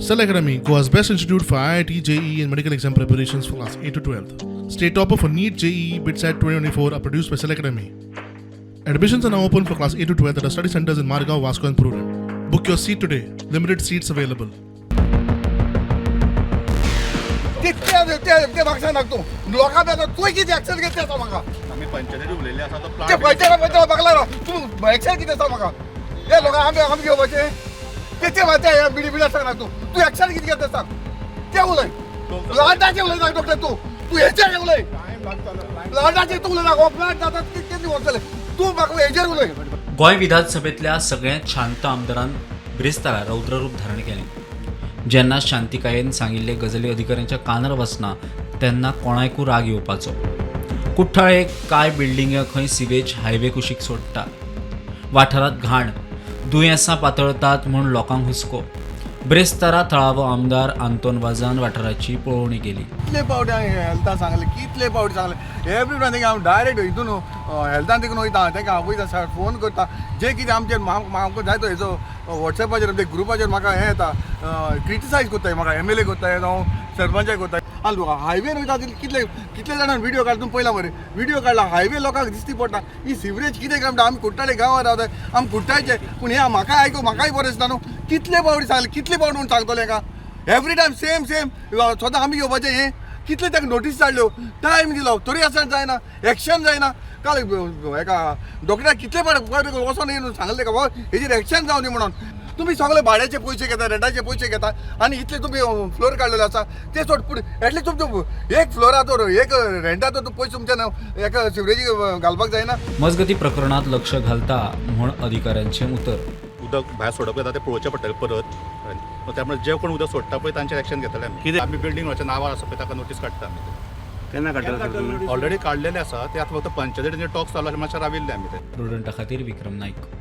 Cell Academy, Goa's best institute for IIT, JEE, and medical exam preparations for class 8 to 12. State topper for NEET, JEE, BITSAT 2024 are produced by Cell Academy. Admissions are now open for class 8 to 12 at our study centers in Margao, Vasco, and Prudent. Book your seat today. Limited seats available. ते ते ते म्हाका सांग तूं लोकां बेजार तूं कितें एक्शन घेतली आसा म्हाका. आमी पंचायतीन उलयल्ले आसा तो ते प्लांट. पंचायत पंचायत म्हाका तूं एक्शन कितें आसा म्हाका? हे लोकां आमी आमी घेवपाचें ते ते ते बिडी बिडी सांगना तूं. तूं एक्शन कितें घेतलें सांग, ते उलय. प्लांटाचें उलयना डॉक्टर तूं. तूं हेचेर उलय, प्लांटाचेर तूं उलयना. हो प्लांट जाता कितले वर्स जाले, तूं म्हाका हेचेर उलय. गोंय विधानसभेंतल्या सगळ्यात शांत आमदारान बिरेस्तारा रौद्ररूप धारण केलें. जेन्ना शांतिकायेन सांगिल्ले गजाली अधिकाऱ्यांच्या कानार वचना तेन्ना कोणायकूय राग येवपाचो. कुठ्ठाळे कांय बिल्डिंग्यो खंय सिवेज हायवे कुशीक सोडटा. वाठारांत घाण, दुयेंसां पातळतात म्हूण लोकांक हुस्को. बिरेस्तारा थळावो आमदार आंतोन वाजान वाठाराची पळोवणी केली. कितले पावटी हांवें हेल्था सांगलें, कितले पावटी सांगलें. एवरी टायम तेंका हांव डायरेक्ट हितून हेल्थान देखून वयता, तेंका हांव वयता, फोन करता. जे कितें आमचेर म्हाका जाय तो हेजो वॉट्सॅपाचेर आमच्या ग्रुपाचेर म्हाका हें येता, क्रिटिसायज करताय म्हाका, एमएलए करताय जावं सरपंचाक करताय. आनी हायवेर वयता तितले कितले कितले जाणां व्हिडियो काडला तुमी पळयला मरे? व्हिडियो काडला, हायवे लोकांक दिसती पडटा ही सिवरेज कितें काय म्हणटा. आमी कुट्टाळे गांवांत रावताय, आमी कुट्टायचे, पूण हें म्हाका आयकू म्हाकाय बरें दिसता न्हू. कितले पावटी सांगले, कितले पावटी म्हूण सांगतले हेका? एवरी टायम सेम सेम स्वता आमी घेवपाचें हें. कितले ताका नोटीस धाडल्यो, टायम दिलो, तरी आसतना जायना, एक्शन जायना. काल एका डॉक्टराक कितले फावट वचोन येवन सांगलें ताका, बाबा हेजेर एक्शन जावं दी म्हणून. तुमी सगळे भाड्याचे पयशे घेता, रेंटाचे पयशे घेता आनी इतले तुमी फ्लोर काडलेले आसा ते सोड, पूण एटलीस्ट तुमचो एक फ्लोराचो एक रेंटाचो पयशे तुमच्या एका सिवरेजी घालपाक जायना? मजगती, प्रकरणात लक्ष घालता म्हूण अधिकाऱ्यांचें उतर. उदक भायर सोडप जाता तें पळोवचें पडटलें परत. त्यामुळे जे कोण उदक सोडटा पळय तांचेर एक्शन घेतले आमी. आमी बिल्डींग नांवार आसा पळय ताका नोटीस काडटा आमी. केन्ना काडटले सर तुमी? ऑलरेडी काडलेले आसा ते. आतां फक्त पंचायतीन टॉक चालू आसा, मातशें राविल्ले आमी ते. प्रुडंटा खातीर विक्रम नायक.